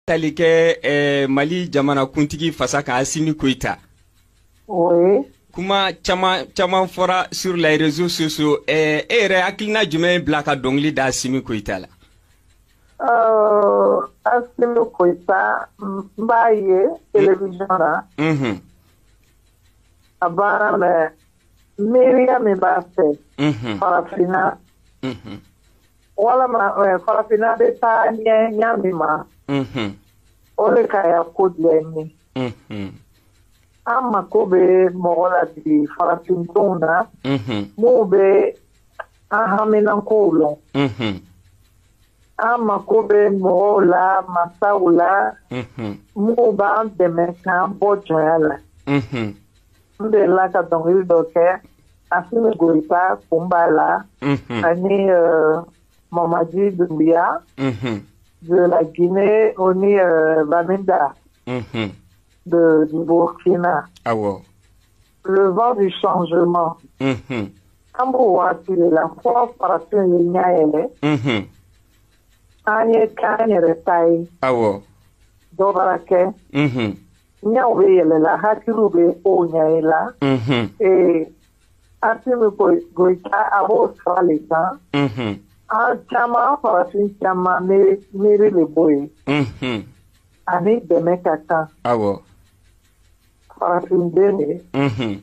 Tali kɛ Mali jamanakuntigi fasa kan, Assimi Goïta. Oui. Kuma caman caman fɔra sur les réseaux sociaux. E yɛrɛ hakilina jumɛn bila ka dɔnkili da Assimi Goïta la? Assimi Goïta, n b'a ye télévision na. A baara mɛ miiriya min b'a fɛ. Farafinna. Walama farafinna bɛ taa ɲɛ ɲa min ma. O de ka ya ko diya n ye. An mako bɛ mɔgɔ la bi farafindenw na. Minnu bɛ an haminankow lɔn. An mako bɛ mɔgɔw la, masaw la. Minnu b'an dɛmɛ k'an bɔ jɔnya la. N delila ka dɔnkili dɔ kɛ Assimi Goïta kun b'a la. Ani Mamadi Doumbouya. De la Guinée, o ni Baminda. Du Burkina. Awɔ. Le vent du changement. An b'o waati de la fɔ farafin ye ɲɛ yɛlɛ. An ye k'an yɛrɛ ta ye. Awɔ. Dɔ bara kɛ. Ɲɛw bɛ yɛlɛla, hakiliw bɛ kow ɲɛ i la. Ee, Assimi Goïta a b'o sira de kan. An caman, an farafin caman miiri de b'o ye. Ani dɛmɛ ka kan. Awɔ. Farafinden de.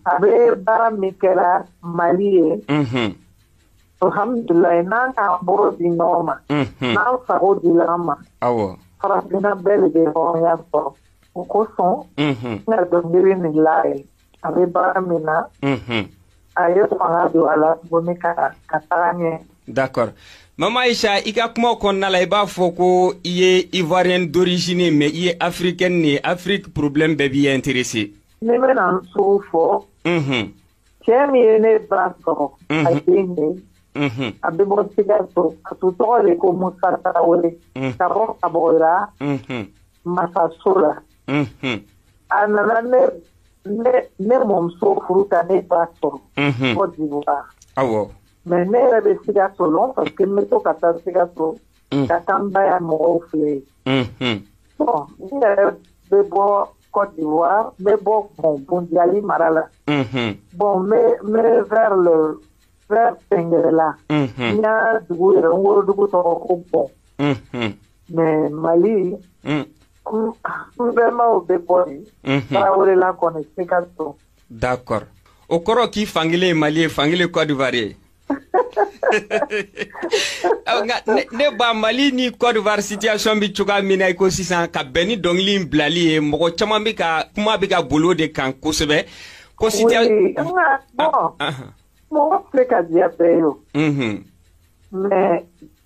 A bɛ baara min kɛra Mali ye. Alhamdulilayi, n'an k'an bolo di ɲɔgɔn ma. N'an sago dila an ma. Awɔ. Farafinna bɛɛ de bɛ hɔrɔnya sɔrɔ. O kosɔn. N ka dɔnkili nin la ye. A bɛ baara min na. A ye fanga don a la tuguni ka taga ɲɛ. D'accord. Mama Aïcha, i ka kuma kɔnɔna la, i b'a fɔ ko i ye Ivoirienne d'origine, mais i ye Africaine ye, Afrique problème bɛɛ b'i intéressé. Ne bɛna n sugu fɔ. Cɛ min ye ne ba sɔrɔ. A den ye. A bɛ bɔ Sikaso. A tun tɔgɔ de ko Musa Tarawele. Ka bɔ Kabɔra. Masaso la. A nana ne mɔmuso furu ka ne ba sɔrɔ. Côte d'Ivoire. Awɔ. Mais ne yɛrɛ bɛ Sikaso lɔn parce que n bɛ to ka taa Sikaso. Ka taa n ba ya mɔgɔw filɛ yen. Bon, n yɛrɛ bɛ bɔ Côte d'Ivoire, n bɛ bɔ bon Boundiali mara la. Bon, n bɛ vers Pɛngɛrɛla. N y'a dugu yɛrɛ, n wolodugu tɔgɔ ko Bɔn. Mais Mali, n bɛnbaw bɛ bɔ yen. Tarawele kɔni, Sikaso. D'accord. O kɔrɔ k'i fankelen ye Mali ye, fankelen Côte d'Ivoire ye. Nka ne ba, Mali ni Côte d'Ivoire situation bɛ cogoya min na i ko sisan, ka bɛn ni dɔnkili in bilali ye, mɔgɔ caman bɛ ka kuma bɛ ka boli o de kan kosɛbɛ. Ko Oui, nka bon, mɔgɔ tɛ se ka diya bɛɛ ye o. Mais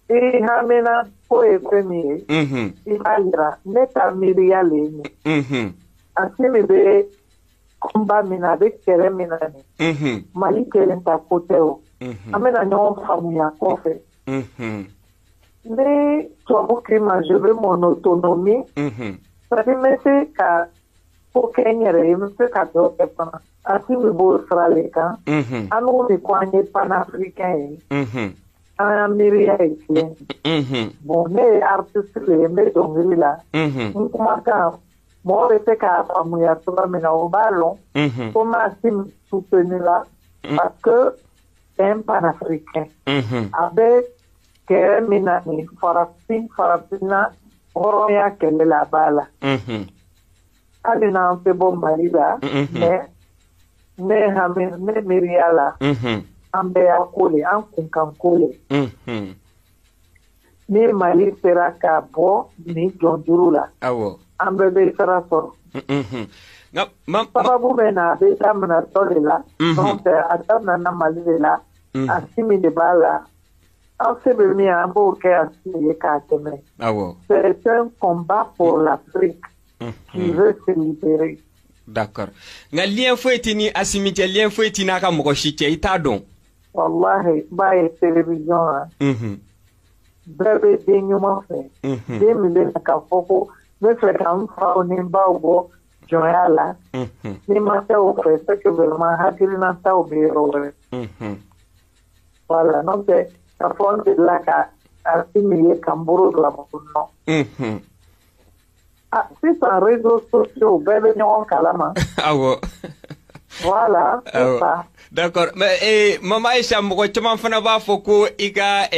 i hamina ko ye fɛn min ye. I b'a yira ne ta miiriya le ye nin. Assimi bɛ combat min na, a bɛ kɛlɛ min na nin. Mali kelen ta ko tɛ o. An bɛna ɲɔgɔn faamuya kɔfɛ. Ni tubabu k'i ma je veux mon autonomie. C'est à dire n bɛ se ka ko kɛ n yɛrɛ ye, n bɛ se ka dɔ kɛ fana. Assimi b'o sira de kan. An n'o de ko an ye panafricain ye. An ka miiriya ye kelen. Bon, ne ye artiste de ye, n bɛ dɔnkili la. N kumakan, mɔgɔ bɛ se k'a faamuya cogoya min na, o b'a lɔn. Ko n b'a Assimi soutenir la. Parce que c'est un panafricain. A bɛ kɛlɛ min na nin, farafin farafinna hɔrɔnya kɛlɛ la, a b'a la. Hali n'an tɛ bɔ Mali la. Mais ne hami ne miiriya la. An bɛɛ y'a ko le, an kunkan ko le. Ni Mali sera ka bɔ nin jɔnjuru la. Awɔ. An bɛɛ bɛ sira sɔrɔ. Nka ma Sababu bɛ na, a bɛ daminɛ dɔ de la. Donc a daminɛna Mali de la. Assimi de b'a la. An se bɛ min ye, an b'o kɛ Assimi ye k'a dɛmɛ. Awɔ. C'est un combat pour l'Afrique qui veut se libérer. D'accord. Nka lien foyi tɛ ni Assimi cɛ, lien foyi tɛ n'a ka mɔgɔ si cɛ, i t'a dɔn. Wallahi, n b'a ye télévision na. Bɛɛ bɛ den ɲuman fɛ. Den min bɛ na k'a fɔ ko n bɛ fɛ ka n faw ni n baw bɔ jɔnya la. N'i ma kɛ o fɛ, c'est que vraiment hakilinataw bɛ yɔrɔ wɛrɛ. Voilà, n'o tɛ k'a fɔ n delila ka Assimi ye ka n bolo don a bolo, non. Ah, sisan réseaux sociaux bɛɛ bɛ ɲɔgɔn kalama. Awɔ. Voilà, c'est ça. D'accord. Mais Mama Aïcha, mɔgɔ caman fana b'a fɔ ko i ka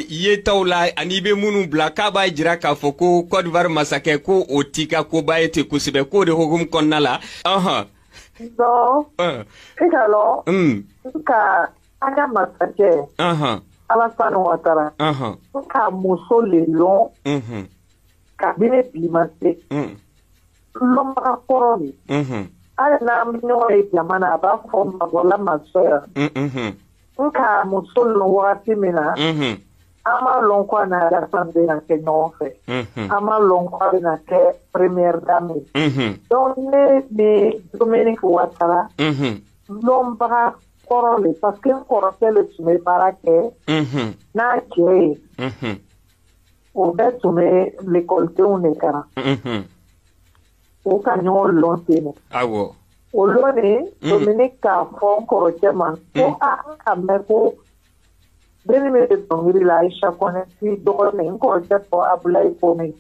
yetaw la ani i bɛ minnu bila k'a b'a jira k'a fɔ ko Côte d'Ivoire masakɛ ko o t'i ka koba ye ten kosɛbɛ, k'o de hukumu kɔnɔna la. Ɔhɔn. Non. I ka lɔn. N ka an ka masakɛ. Alassane Ouattara. N ka muso le lɔn. Kabini bi ma se. Lɔnbaga kɔrɔ de. Hali n'an bɛ ɲɔgɔn ye jama na, a b'a fɔ ma voilà ma sœur. N ka muso lɔn wagati min na, an m'a lɔn ko a n'a Alassane bɛna kɛ ɲɔgɔn fɛ. An m'a lɔn ko a bɛna kɛ première dame ye. Donc ne ni Dominique Ouattara, lɔnbaga kɔrɔ le, parce que n kɔrɔkɛ le tun bɛ baara kɛ n'a cɛ ye. O bɛɛ tun bɛ lekɔlidenw de kalan. O ka ɲɔgɔn lɔn ten. Awɔ. O lɔn nin, Dominique k'a fɔ n kɔrɔkɛ ma ko a ka mɛn ko denni min bɛ dɔnkili la, Aïcha Kɔnɛ si dɔgɔnin, n kɔrɔkɛ tɔ Abulayi Kone.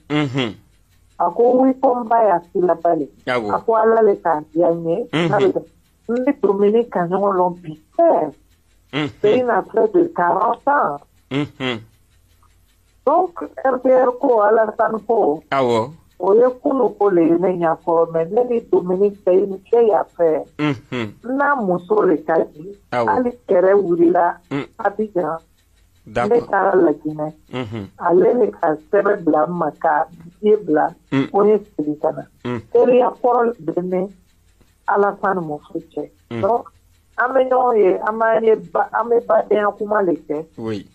A ko oui, ko n ba y'a silaba le. A ko Ala le k'a diya n ye. N ni Dominique ka ɲɔgɔn lɔn bi. C'est une affaire de 40 ans. Donc RPR ko, Alassane ko. Awɔ. O ye kunu ko le ye ne ɲɛkɔrɔ, mais ne ni Dominique c'est une vieille affaire. N n'a muso le ka di. Hali kɛrɛ wulila Abidjan. Ne taara Laginɛ. Ale le ka sɛbɛn bila n ma ka billet bila ko n ye segin ka na. Teriya kɔrɔ bɛ ne Alassane muso cɛ. Donc an bɛ ɲɔgɔn ye, an b'an ye ba, an bɛ badenya kuma le kɛ.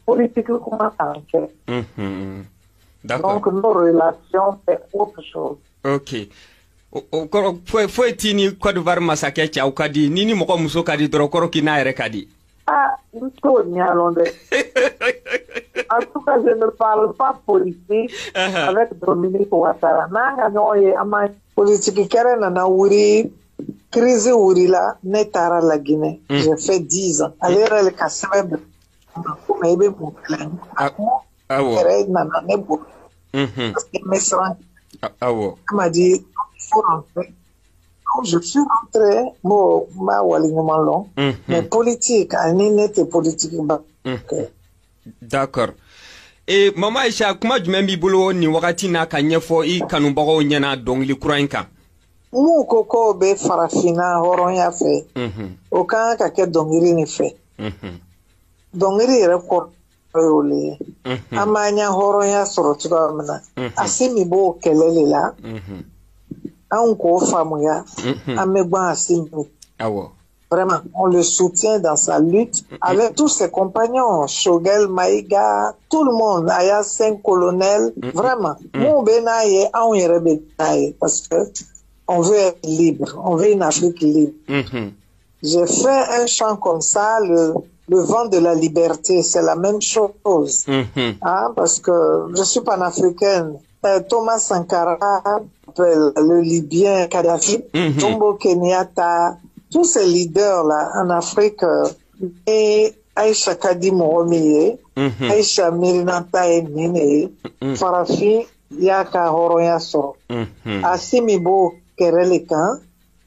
Politique kuma t'an cɛ. D'accord. Donc nos relations, c'est autre chose. Ok. O kɔrɔ foyi t'i ni Côte d'Ivoire masakɛ cɛ, aw ka di ni mɔgɔ muso ka di dɔrɔn, kɔrɔ k'i n'a yɛrɛ ka di. Ah, n t'o ɲɛdɔn dɛ. En tout cas, je ne parle pas politique avec Dominique Ouattara. N'an ka ɲɔgɔn ye, an b'an Politique kɛrɛ nana wuri, crise wurila, ne taara la Guinée. J'ai fait 10 ans. Ale yɛrɛ le ka sɛbɛn bila ko mais i bɛ mun kɛlɛ? A ko kɛrɛ nana ne bolo. Parce que n bɛ siran. Awɔ. Elle m'a dit, il faut rentrer. Donc, je suis rentrée, bon, n b'a waleɲuman lɔn. Mais politique, ani ne tɛ politique ba kɛ. D'accord. E Mama Aïcha, kuma jumɛn b'i bolo nin wagati n'a ka ɲɛfɔ i kanubagaw ɲɛna dɔnkili kura in kan? Mun ko k'o bɛ farafinna hɔrɔnya fɛ, o kan ka kɛ dɔnkili nin fɛ. Dɔnkili yɛrɛ kɔrɔ y'o le ye. An b'an ya hɔrɔnya sɔrɔ cogoya min na, Assimi b'o kɛlɛ de la. Anw k'o faamuya, an bɛ gan Assimi. Awɔ. Vraiment, on le soutient dans sa lutte avec tous ses compagnons, Choguel, Maïga, tout le monde, Aya, 5 colonels, vraiment. Mun bɛ n'a ye, anw yɛrɛ bɛ n'a ye, parce que on veut être libre, on veut une Afrique libre. J'ai fait un chant comme ça, le vent de la liberté, c'est la même chose. Hein, parce que je suis panafricaine. Thomas Sankara, le Libyen Kadhafi, Jomo Kenyatta, tous ces leaders-là en Afrique, et Aïcha Kadi mɔgɔ min ye, Aïcha miirinata ye nin de ye, farafin y'a ka hɔrɔnya sɔrɔ. Assimi b'o kɛrɛ le kan,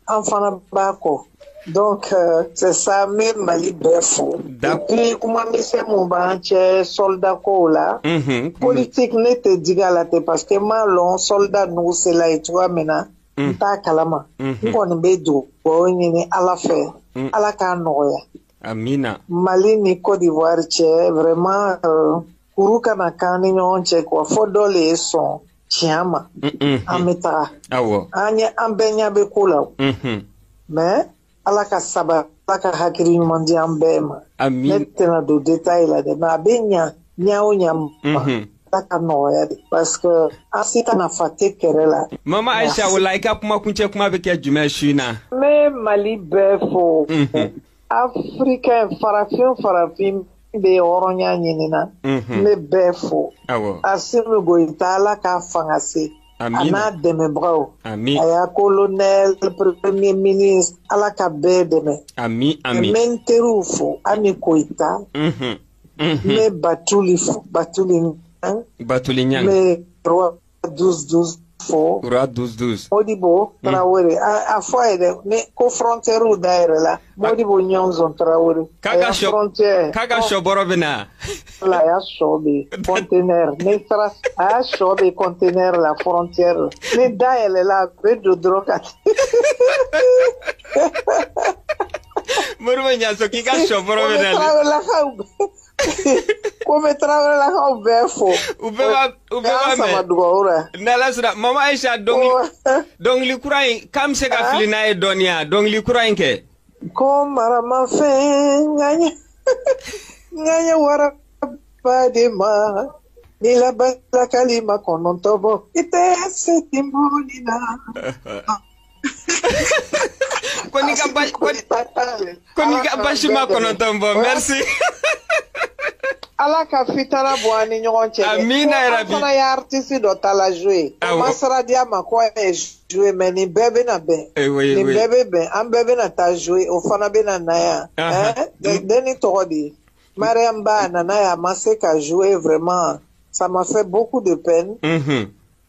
an fana b'a kɔ. Donc, c'est ça, n bɛ Mali bɛɛ fo. Et puis, kuma misɛn mun b'an cɛ soldat kow la, politique ne tɛ digi a la ten, parce que n m'a lɔn soldat ninnu sela yen cogoya min na, n t'a kalama. N kɔni bɛ dugawu ɲini Ala fɛ, Ala k'a nɔgɔya. Amina. Mali ni Côte d'Ivoire cɛ, vraiment, kuru kana k'an ni ɲɔgɔn cɛ quoi, fo dɔ le ye sɔn tiɲɛ ma. An bɛ taga. Awɔ. An ɲɛ, an bɛɛ ɲɛ bɛ ko la. Mais Ala ka sabali, Ala ka hakili ɲuman di an bɛɛ ma. Amin. Ne tɛna don détail la dɛ, mais a bɛ ɲa ɲa o ɲa ma. Ala ka nɔgɔya de, parce que an si ka nafa tɛ kɛrɛ la. Mama Aïcha, o la i ka kuma kuncɛ kuma bɛ kɛ jumɛn su in na? N bɛ Mali bɛɛ fo. Africain, farafin, farafin bɛ hɔrɔnya ɲini na. N bɛ bɛɛ fo. Awɔ. Assimi Goïta, Ala k'a fanga se. A n'a dɛmɛbagaw. Amin. A y'a colonel, premier ministre, Ala ka bɛɛ dɛmɛ. Ami, ami. N bɛ n teriw fo, Ami Koyita. N bɛ Batuli fo, Batuli Ɲang. Batuli Ɲang. N bɛ 3 12 12 fo. Roi 12 12. Modibo Traoré, a fɔ a ye dɛ, ni ko frontière dayɛlɛ la, Modibo Ɲɔnzɔn Traoré. K'a ka sɔ frontière. K'a ka sɔbɔrɔ bɛ na. La, a y'a sɔ bɛ conteneur ni sara, a y'a sɔ bɛ conteneur la, frontière la. Ni dayɛlɛ la, a bɛ don dɔrɔn ka. Modibo Ɲaso, k'i ka sɔbɔrɔ bɛ na. Traorélakaw, ko n bɛ Traorélakaw bɛɛ fo. U bɛɛ b'a An sama mɛn. Dugawu la. N'Ala sɔnna, Mama Aïcha, dɔnkili kura in k'an bɛ se ka fili n'a ye dɔɔni ya, dɔnkili kura in kɛ. Ko maramafɛn ŋaɲɛ waraba de ma ni labalakali ma kɔnɔntɔn bɔ, i tɛ se tinbɔli la. Ko n'i ka basi ma 9 bɔ, merci. Ala ka fitana bɔ an ni ɲɔgɔn cɛ dɛ. Amina Ko an yarabi. fana ye artiste dɔ ta la jouer. O ma sira di a ma ko a ye jouer, mais nin bɛɛ bɛna bɛn. Eh oui, Nin oui. bɛɛ bɛ bɛn, an bɛɛ bɛna taa jouer, o fana bɛna na yan. Hein? Denni tɔgɔ di Mariam Ba, a nana yan, a ma se ka jouer, vraiment ça m'a fait beaucoup de peine.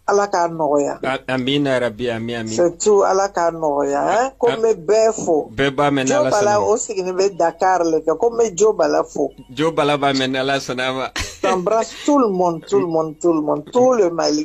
Ala k'a nɔgɔya. Amina yarabi, ami ami. C'est tout, Ala k'a nɔgɔya. Hein? Ko n bɛ bɛɛ fo. Bɛɛ b'a mɛn Jo n'Ala Bala sɔnna. o sigilen bɛ Dakar le kɛ, ko n bɛ Jo Bala fo. Jo Bala b'a mɛn n'Ala sɔnna a ma. J'embrasse tout le monde, tout le monde, tout le monde, tout le Mali.